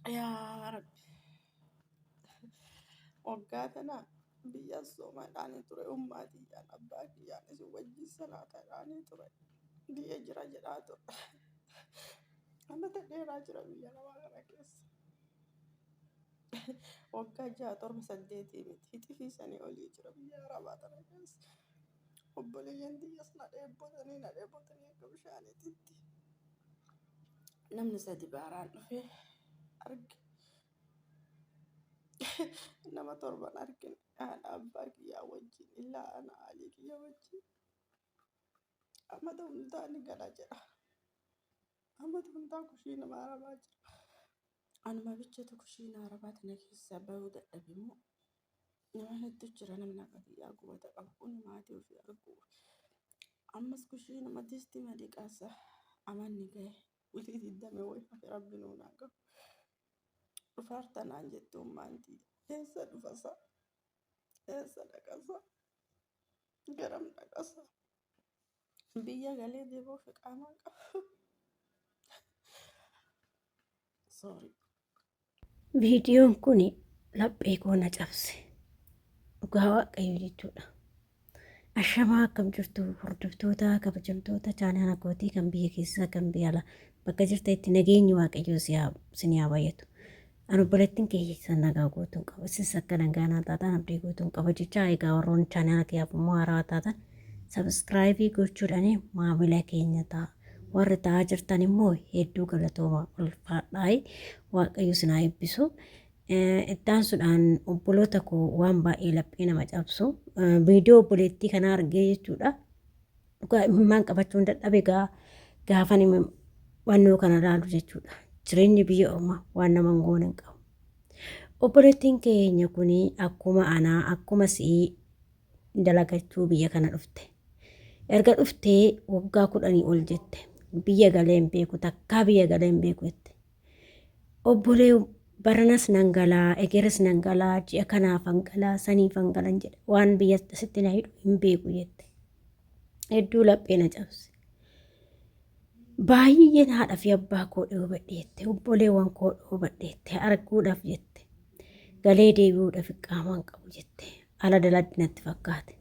Yaa Rabbi. Waggaa tana biyya soomaadhaanii ture ummaa tiyyaan abbaa kiyyaan isin wajjin salaataadhaanii ture. Biyya jira jedhaa ture. Amata dheeraa jira biyya namaa kana keessa. Waggaa ja'a torba saddeetii miti. Hixifii sanii olii jira biyya arabaa tana keessa. Obboleeyyan tiyyas na dheebotanii na dheebotanii akka bishaaniititti. Namni sadi baaraan dhufee arge. Nama torban argine haadha abbaa kiyyaa wajjin illaa ana alii kiyya wajjin. Amata hundaa ni gala jedha. Amata hundaa kushiina arabaa jira. Anuma bichatu kushiina arabaa tana keessaa bahuu dadhabe immoo nama hedduu jira namni akka kiyyaa gubata qabu kun maatii ofii arguu. Ammas kushiinuma distii madiqaasa amanni gahe bulii diddame wayi hafe rabbi nuun haa gahu. Dhufaarta naan jette ummaan tiyya. Eessa dhufasa? Eessa dhaqasa? Garam dhaqasa? Biyya galee deebi'uuf iqaamaa qaba. Sorry. Viidiyoon kun laphee koo na cabse. Dhugaa Waaqayyo jechuudha. Ashamaa akkam jirtu hordoftoota kabajamtoota chaanaala kootii kan biyya keessaa kan biyya alaa bakka jirtanitti nageenyi Waaqayyoo sin haa baay'atu. Ani obboleettiin keessa nagaa guutuun qaba. Isinis akka nagaa naa taatan abdii guutuun qaba jecha egaa warroon chaanaala kiyyaaf immoo haarawaa taatan sabiskiraayibii gochuudhaan maamila keenya ta'a. Warri ta'aa jirtan immoo hedduu galatooma ulfaadhaa Waaqayyo isin haa eebbisu. Itti aansuudhaan obboloota koo waan baay'ee laphee nama cabsu viidiyoo obboleettii kanaa argee jechuudha. Dhugaa imimmaan qabachuun dadhabe gaa gaafan wannoo kana laalu jechuudha. Jireenyi biyya ormaa waan nama hin goone hin qabu. Obboleettiin keenya kun akkuma anaa akkuma si'ii dalagachuu biyya kana dhufte. Erga dhuftee waggaa kudhanii ol jette. Biyya galee hin beeku takkaa biyya galee hin beeku jette. Obbolee baranas nan galaa egeres nan galaa ji'a kanaafan galaa saniifan galan jedha. Waan biyya sitti na hidhu hin beeku jette. Hedduu laphee na cabse. Baay'een haadha fi abbaa koo dhoobadhe jette. Obboleewwan koo dhoobadhe jette. Arguudhaaf jette. Galee deebi'uudhaaf qaamaan qabu jette. Ala daladdi natti fakkaate.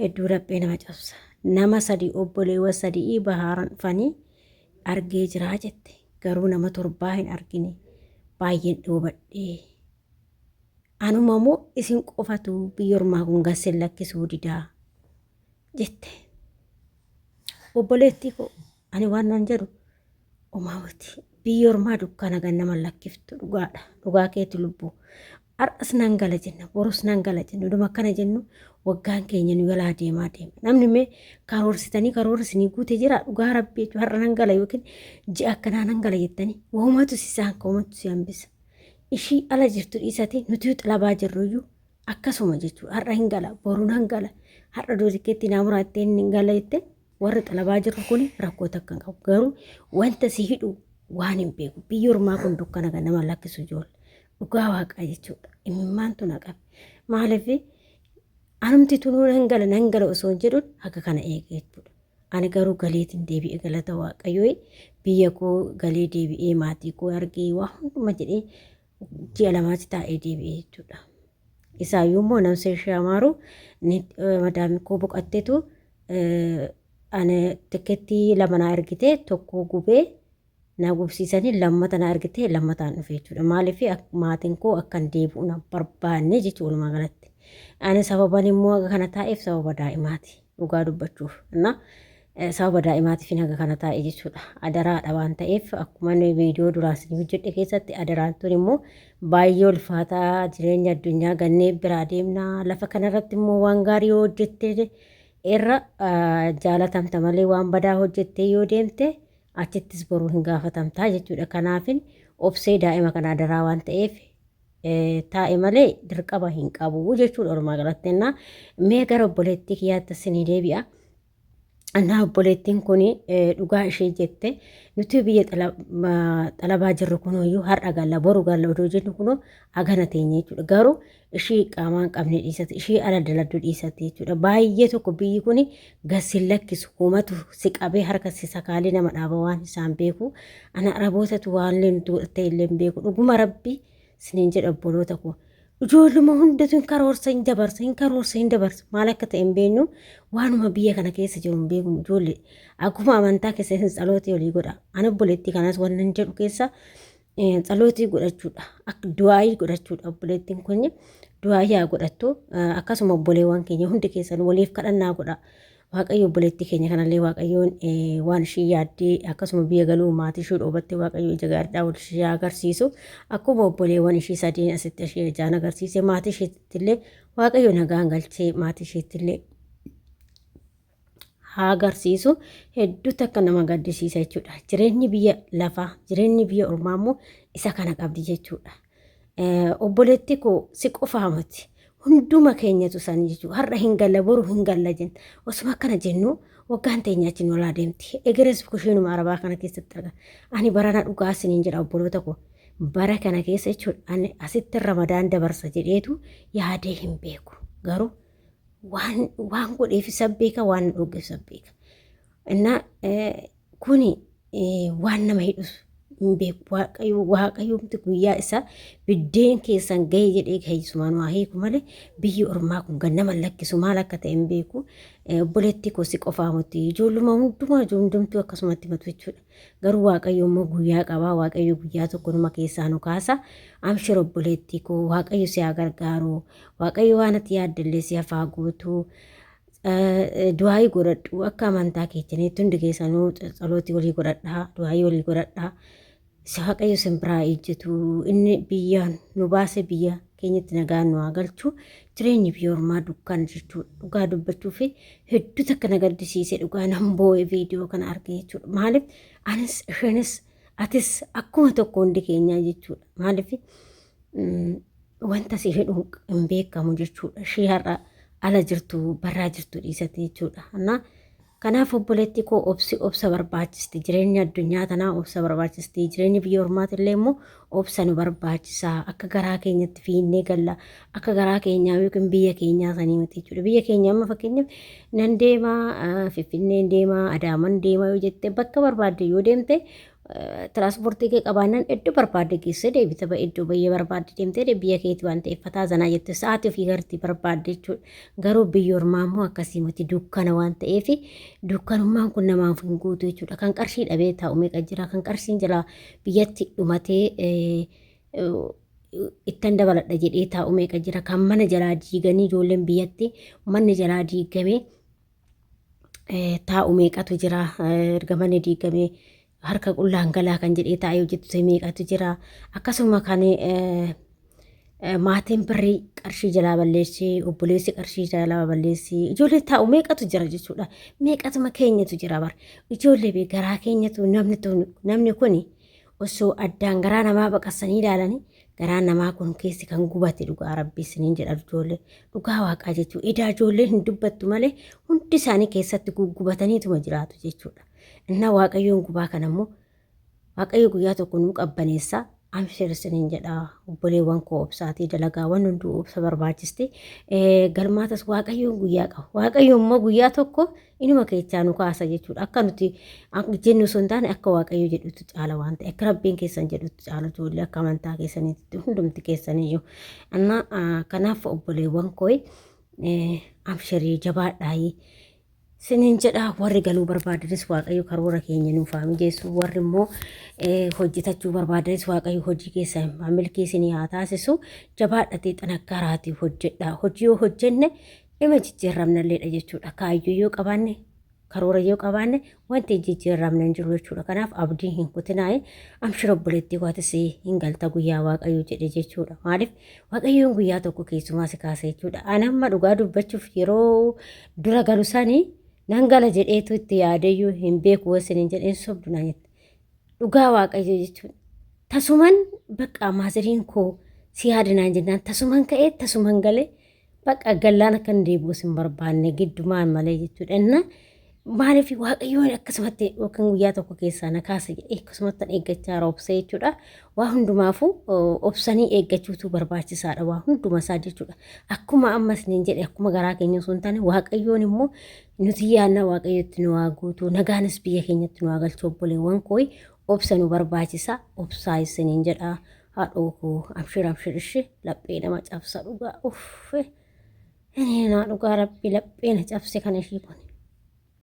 Hedduu laphee nama cabsa. Nama sadii obboleewwan sadii bahaaran dhufanii argee jiraa jette. Garuu nama torbaa hin argine. Baay'een dhoobadhe. Anuma moo isin qofatu biyya ormaa kun gassin lakkisuu didaa jette. Obboleettii koo ani waan nan jedhu omaa miti. Biyyi ormaa dukkana gan nama lakkiftu dhugaadha. Dhugaa keeti lubbuu. Har'as nan gala jenna, borus nan gala jenna. Dhuma akkana jennu waggaan keenya nu jalaa deemaa deema. Namni mee karoorsitanii karoora isinii guute jira dhugaa rabbii jechuun har'a nan gala yookiin ji'a akkanaa nan gala jettanii woomatu si saanka woomatu si hambisa. Ishii ala jirtu dhiisati nuti xilabaa jirruyyuu akkasuma jechuudha. Har'a hin gala, boru nan gala, har'a doozikeetti naa muraattee hin gala jettee warri xalabaa jirru kun rakkoo takka hin qabu. Garuu wanta si hidhu waan hin beeku. Biyyi ormaa kun dukkana kan nama lakkisu ijoolle. Dhugaa waaqaa jechuudha. Imimmaantu na qabe. Maaliif anumti tunuu nan gala nan gala osoo hin jedhuun haga kana eege jechuudha. Ani garuu galeetiin deebi'e galata waaqayyoo biyya koo galee deebi'ee maatii koo argee waa hunduma jedhee ji'a lamaatti taa'ee deebi'e jechuudha. Isaayyuu immoo namsee ishee amaaru madaamii koo boqatteetu ani tikkeettii lama naa ergite tokko gubee na gubsiisanii lammata na ergite lammataan dhufe jechuudha. Maaliif maatiin koo akkan deebi'u na barbaanne jechuudha walumaa galatti. Ani sababan immoo haga kana taa'eef sababa daa'imaati dhugaa dubbachuuf. Na sababa daa'imaatiif haga kana taa'e jechuudha. Adaraadha waan ta'eef akkuma inni viidiyoo duraan isin hojjedhe keessatti adaraan tun immoo baay'ee ulfaataa jireenya addunyaa gannee biraa deemna. Lafa kanarratti immoo waan gaarii yoo hojjette irra jaalatamta malee waan badaa hojjettee yoo deemte achittis boruu hin gaafatamtaa jechuudha. Kanaafin obsee daa'ima kana adaraa waan ta'eef taa'e malee dirqama hin qabu jechuudha walumaa galatti. Mee gara obboleettii kiyyaatti isinii deebi'a. Annaa obboleettiin kun dhugaa ishee jette nuti biyya xalabaa jirru kunuyyuu har'a galla boru galla odoo jennu kunoo agana teenya jechuudha. Garuu ishii qaamaan qabne dhiisate ishii ala daladdu dhiisate jechuudha. Baay'ee tokko biyyi kun gad sin lakkisu humatu si qabee harka si sakaalee nama dhaaba waan isaan beeku. Ana arabootatu waan illee nuti godhattee illee hin beeku. Dhuguma rabbi siniin jedha obboloota koo. Ijoolluma hundatu hin karoorsa hin dabarsa hin karoorsa hin dabarsa maal akka ta'e hin beeknu waanuma biyya kana keessa jiru hin beeknu ijoollee akkuma amantaa keessa isin tsalootii olii godha. Ani obboleettii kanas wannan jedhu keessa tsalootii godhachuudha akka du'aayii godhachuudha obboleettiin kun du'aayii haa godhattu akkasuma obboleewwan keenya hundi keessan waliif kadhannaa godha. Waaqayyo obboleettii keenya kanallee Waaqayyoon waan ishii yaaddee akkasuma biyya galuu maatii ishii dhoobatte Waaqayyo ija gaariidhaa wal ishii haa agarsiisu. Akkuma obboleewwan ishii sadeen asitti ishee ijaan agarsiise maatii isheetti illee Waaqayyo nagaan galchee maatii isheetti illee haa agarsiisu. Hedduu takka nama gaddisiisa jechuudha. Jireenyi biyya lafaa jireenyi biyya ormaa immoo isa kana qabdi jechuudha. Obboleetti koo si qofaa miti. Hunduma keenyatu san jechuudha. Har'a hin galla boru hin galla jenna. Osuma akkana jennu waggaan teenya achi nolaa deemti. Egeres kushiinuma arabaa kana keessatti arga. Ani barana dhugaa isiniin jedha obboloota koo. Bara kana keessa jechuudha ani asitti ramadaan dabarsa jedheetu yaadee hin beeku. Garuu waan waan godheef isa beeka waan na dhoogeef isa beeka. Innaa kuni waan nama hidhus hin beeku. Waaqayyo waaqayyomti guyyaa isaa biddeen keessan gahee jedhee keessumaan waa hiiku malee biyyi ormaa kun kan nama lakkisu maal akka ta'e hin beeku. Obboleettii koo si qofaa miti ijoolluma hundumaa hundumtuu akkasumatti matu jechuudha. Garuu waaqayyo immoo guyyaa qabaa waaqayyo guyyaa tokko numa keessaa nu kaasa. Amshir obboleettii koo waaqayyo si haa gargaaru. Waaqayyo waan ati yaaddellee si hafaa guutuu. Du'aayii godhadhu akka amantaa keessaniitti hundi keessanuu tsalootii walii godhadhaa du'aayii walii godhadhaa waaqayyo isin biraa ejjetu inni biyya nu baase biyya keenyatti nagaan nu haa galchu jireenyi biyya ormaa dukkana jechuudha dhugaa dubbachuu fi hedduu takka na gaddisiise dhugaa nan boo'e viidiyoo kana arge jechuudha maaliif anis isheenis atis akkuma tokko hundi keenyaa jechuudha maaliif wanta si hidhu hin beekamu jechuudha. Ishii har'a ala jirtu barraa jirtu dhiisate jechuudha. Anna kanaaf obboleetti koo obsi obsa barbaachisti. Jireenya addunyaa tanaa obsa barbaachisti. Jireenyi biyya ormaatillee immoo obsa nu barbaachisa. Akka garaa keenyatti fiinnee galla. Akka garaa keenyaa yookiin biyya keenyaa sanii miti jechuudha. Biyya keenya amma fakkeenyaaf nan deemaa, Finfinneen deemaa, Adaaman deemaa yoo jette bakka barbaadde yoo deemte Tiraanspoortii kee qabaannaan iddoo barbaadde geessee deebita ba iddoo bayyee barbaadde deemtee biyya keeti waan ta'eef fataa zanaa jette sa'aatii ofii garti barbaadde jechuudha. Garuu biyyi ormaa immoo akkasii miti dukkana waan ta'eef dukkanummaan kun namaaf hin guutu jechuudha. Kan qarshii dhabee taa'u meeqa jira kan qarshiin jalaa biyyatti dhumatee ittan dabaladha jedhee taa'u meeqa jira kan mana jalaa diiganii ijoolleen biyyatti manni jalaa diigamee taa'u meeqatu jira erga manni diigamee harka qullaan galaa kan jedhee taa'ee hojjetu meeqatu jira akkasuma kan maatiin birrii qarshii jalaa balleessee obboleessi qarshii jalaa balleessee ijoollee taa'u meeqatu jira jechuudha meeqatuma keenyatu jira bar ijoollee bee garaa keenyatu namni namni kuni osoo addaan garaa namaa baqassanii ilaalanii Garaan namaa kun keessi kan gubate dhugaa rabbii isiniin jedha ijoollee dhugaa waaqaa jechuu edaa ijoolleen hin dubbattu malee hundi isaanii keessatti guggubataniituma jiraatu jechuudha. Innaa waaqayyoon gubaa kana immoo waaqayyo guyyaa tokko nuu qabbaneessa amshir isiniin jedha obboleewwan koo obsaatii dalagaawwan hunduu obsa barbaachisti galmaatas waaqayyoon guyyaa qaba waaqayyo immoo guyyaa tokko Inuma keechaa nu kaasa jechuudha. Akka nuti jennu osoo hin taane akka Waaqayyo jedhutu caala waan ta'e akka Rabbiin keessan jedhutu caala ijoollee akka amantaa keessaniitti hundumti keessaniyyuu. Anna kanaaf obboleewwan koo amshirii jabaadhaayii. Sinin jedha warri galuu barbaadanis Waaqayyo karoora keenya nuuf haa mijeessu warri immoo hojjetachuu barbaadanis Waaqayyo hojii keessan milkii isinii haa taasisu jabaadhatee xanakkaraatii hojjedha hojii yoo hojjenne Dhima jijjiirramnalleedha jechuudha. Kaayyoo yoo qabaanne, karoora yoo qabaanne wanti hin jijjiirramne hin jiru jechuudha. Kanaaf abdii hin kutinaa'e amshir obboleettii koo atis hin galta guyyaa Waaqayyo jedhe jechuudha. Maaliif Waaqayyoon guyyaa tokko keessumaa si kaasa jechuudha. Ani amma dhugaa dubbachuuf yeroo dura galu sanii nan gala jedheetu itti yaadeyyuu hin beeku wasiniin jedheen sobdu naan jette. Dhugaa Waaqayyo jechuudha. Tasuman bakka maaziriin koo si yaada naan jennaan tasuman ka'ee tasuman galee Bakka gallaan akka inni deebi'us hin barbaanne giddumaan malee jechuudha. Inna Maaliif Waaqayyoon akkasumatti yookiin guyyaa tokko keessaa na kaasa jedhee akkasumatti eeggachaa roobsee jechuudha. Waa hundumaafuu obsanii eeggachuutu barbaachisaadha. Waa hunduma isaa jechuudha. Akkuma ammas niin jedhe akkuma garaa keenya osoo hin taane Waaqayyoon immoo nuti yaadna Waaqayyotti nu haa guutu. Nagaanis biyya keenyatti nu haa galchu obboleewwan kooyi obsa nu barbaachisa. Obsaa isiniin jedha. Haadhoo koo abshir abshir ishee laphee nama cabsa dhugaa uffee. Inni naa dhugaa rabbi laphee na cabse kana ishii kun.